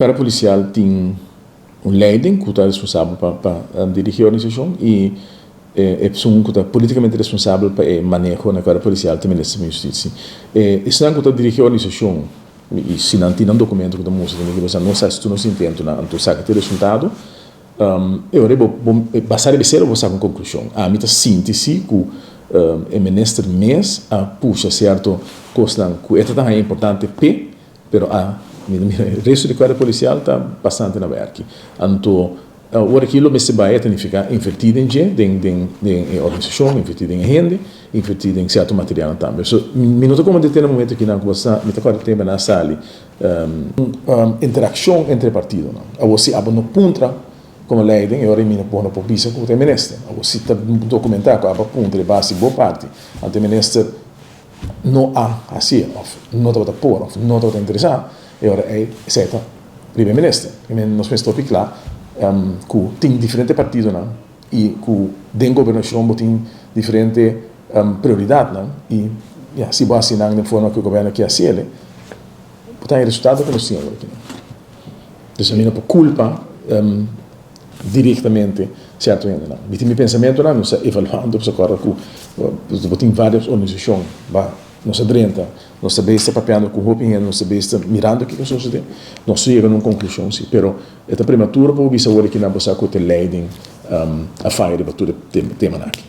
Cuerpo Policial tin un leiding cu ta responsabel pa pa dirigi e organisacion y e esun cu ta politicamente responsabel pa e maneho na Cuerpo Policial ta Minister di Justicia. E esnan cu ta dirigi e organisacion y si nan tin nan documento cu ta mustra tambe cu nos a haci tur nos intentonan anto saca tin resultado, e ora bo bo basa riba esei lo bo saca un conclusion. Ami ta sinti si cu e Minister mes a pusha cierto cosnan cu e ta ta haña importante p'e. Pero a mi ta mira e resto di kuerpo polisial ta bastante na wèrki. Anto ora ki lo mester bai a ta nifiká invertí den dje, den den den e organisashon, invertí den e hende, invertí den sierto materialnan tambe. So mi no ta komo detene momento akinan ku bo sa mi ta kòrda tempu nan a sali un interakshon entre partidonan. Awor si abo no puntra komo leiding e ora mi bo no por bisa ku ta e minister. Awor si ta dokumentá ku abo a puntra e base di bo parti anto e minister no a hasié òf no tabata por òf no tabata interesá, e ora ei esei ta riba e minister. I men nos mester hopi kla ku tin diferente partidonan i ku den gobernashon bo tin diferente prioridatnan i ya si bo hasi nan den forma ku e gobièrnu ke hasiel bo ta haña resultado ku nos tin awor aki. Dus ami no por kulpa Directamente cierto hendenan. Mi tin mi pensamentonan, nos ta evaluando, pasobra acorda cu bo tin varios organisacion ba nos a drenta, nos ta bes ta papiando cu hopi hende, nos ta bes ta mirando kico a sucede, nos ta yega na un conclusion si, pero e ta prematuro pa bo bisa awor aki nan bo sa cu ta leiding a faya riba tur e temanan aki.